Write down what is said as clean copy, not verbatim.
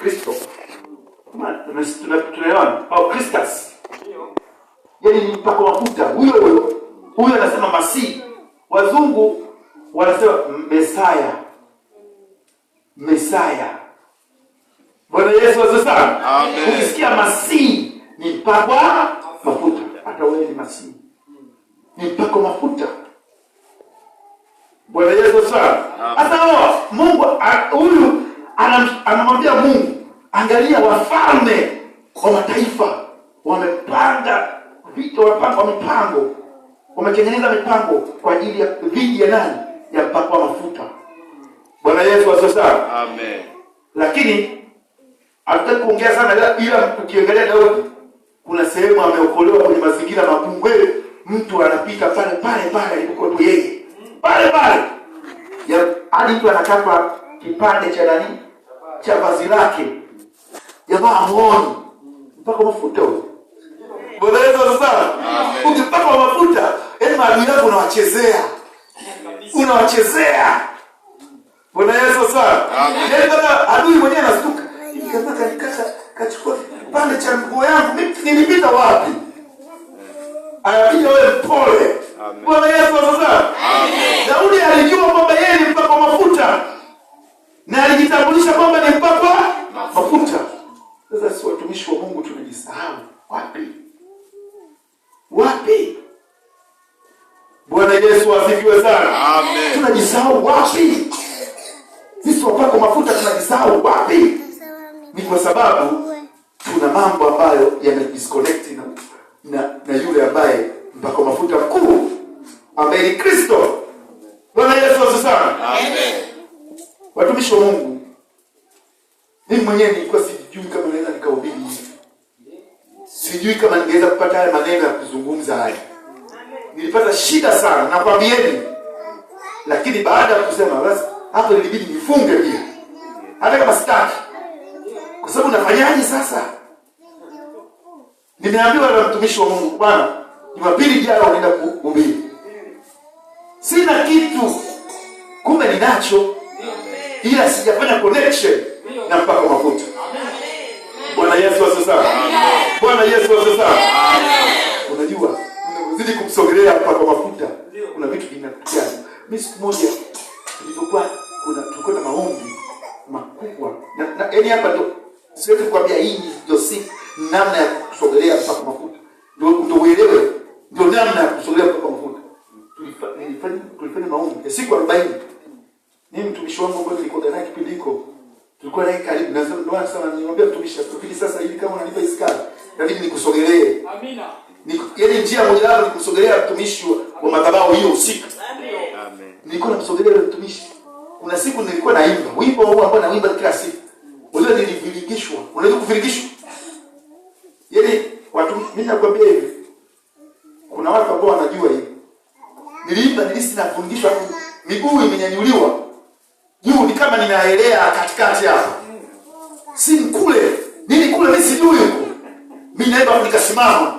Kristo. Tunaelewana? Au Christus. Yaani ni mpako mafuta huyo huyo. Huyo anasema Masihi. Wazungu wanasema Mesaya. Mesaya. Bwana Yesu asifiwe sana. Amen. Ukisikia Masihi ni mpako wa mafuta. Hata wewe ni Masihi. Ni mpako mafuta. Bwana Yesu asifiwe sana. Sasa hawa Mungu huyu anamwambia Mungu, angalia wafalme wa mataifa wamepanga vita, wamepanga mipango, wametengeneza mipango kwa ajili ya dhidi ya nani? Ya mpako wa mafuta. Bwana Yesu asifiwe sana. Amen. Lakini hatutaki kuongea sana, ila ukiangalia Daudi kuna sehemu ameokolewa kwenye mazingira magumu. Wewe mtu anapita pale pale pale alipokuwepo yeye pale pale, hadi mtu anakatwa kipande cha nani, cha vazi lake, jamaa hamuoni mpaka mafuta huyo. Bwana Yesu asifiwe sana. Ukipakwa mafuta, yaani maadui yako unawachezea, unawachezea. Bwana Yesu asifiwe sana. Amen. Yaani mpaka adui mwenyewe anastuka. Hivi kama kanikata kachukua kipande cha nguo yangu, mimi nilipita wapi? Anakuja wewe mpole. Amen. Bwana Yesu asifiwe sana. Daudi alijua kwamba yeye ni mpakwa mafuta na alijitambulisha kwamba ni mpakwa mafuta. Sasa si watumishi wa Mungu tunajisahau wapi? Wapi? Bwana Yesu asifiwe sana. Amen. Tunajisahau wapi? Sisi wapakwa mafuta tunajisahau wapi? Ni kwa sababu tuna mambo ambayo yamedisconnect na yule ambaye mpakwa mafuta mkuu ambaye ni Kristo. Bwana Yesu asifiwe sana. Amen. Watumishi wa Mungu, mimi mwenyewe nilikuwa sijui kama naweza nikahubiri hivi, sijui kama ningeweza kupata haya maneno ya kuzungumza haya. Nilipata shida sana, nakwambieni. Lakini baada ya kusema basi, hapo ilibidi nifunge pia, hata kama sitaki, kwa sababu nafanyaje sasa? Nimeambiwa na mtumishi wa Mungu, bwana, Jumapili ijayo unaenda kuhubiri. Sina kitu, kumbe ninacho, ila sijafanya connection na mpako mafuta. Bwana Yesu asifiwe sana. Bwana Yesu asifiwe sana. Unajua, unazidi kumsogelea mpako mafuta, kuna vitu vinakujia. Mimi siku moja tulipokuwa kuna tulikuwa na maombi makubwa na yaani hapa ndo siwezi kukwambia hii ndio si namna ya kusogelea mpako mafuta, ndio uelewe, ndio namna ya kusogelea mpako mafuta. Tulifanya maombi ya siku 40. Mimi mtumishi wangu ambaye nilikuwa naye kipindi hiko, tulikuwa naye karibu, na ndio maana sana nilimwambia mtumishi, kipindi sasa hivi kama unanipa iskari, inabidi nikusogelee. Amina. Yaani njia moja wapo ni kumsogelea mtumishi wa madhabahu hiyo usiku. Amen. Nilikuwa namsogelea yule mtumishi. Kuna siku nilikuwa naimba wimbo huu ambao naimba kila siku. Unajua nilivirigishwa. Unajua kuvirigishwa? Yaani watu, mimi nakwambia hivi. Kuna watu ambao wanajua hivi. Niliimba nilisi nafundishwa, miguu imenyanyuliwa juu, ni kama ninaelea katikati hapa. Si mkule, nini kule mimi sijui huko. Mimi naimba afu nikasimama.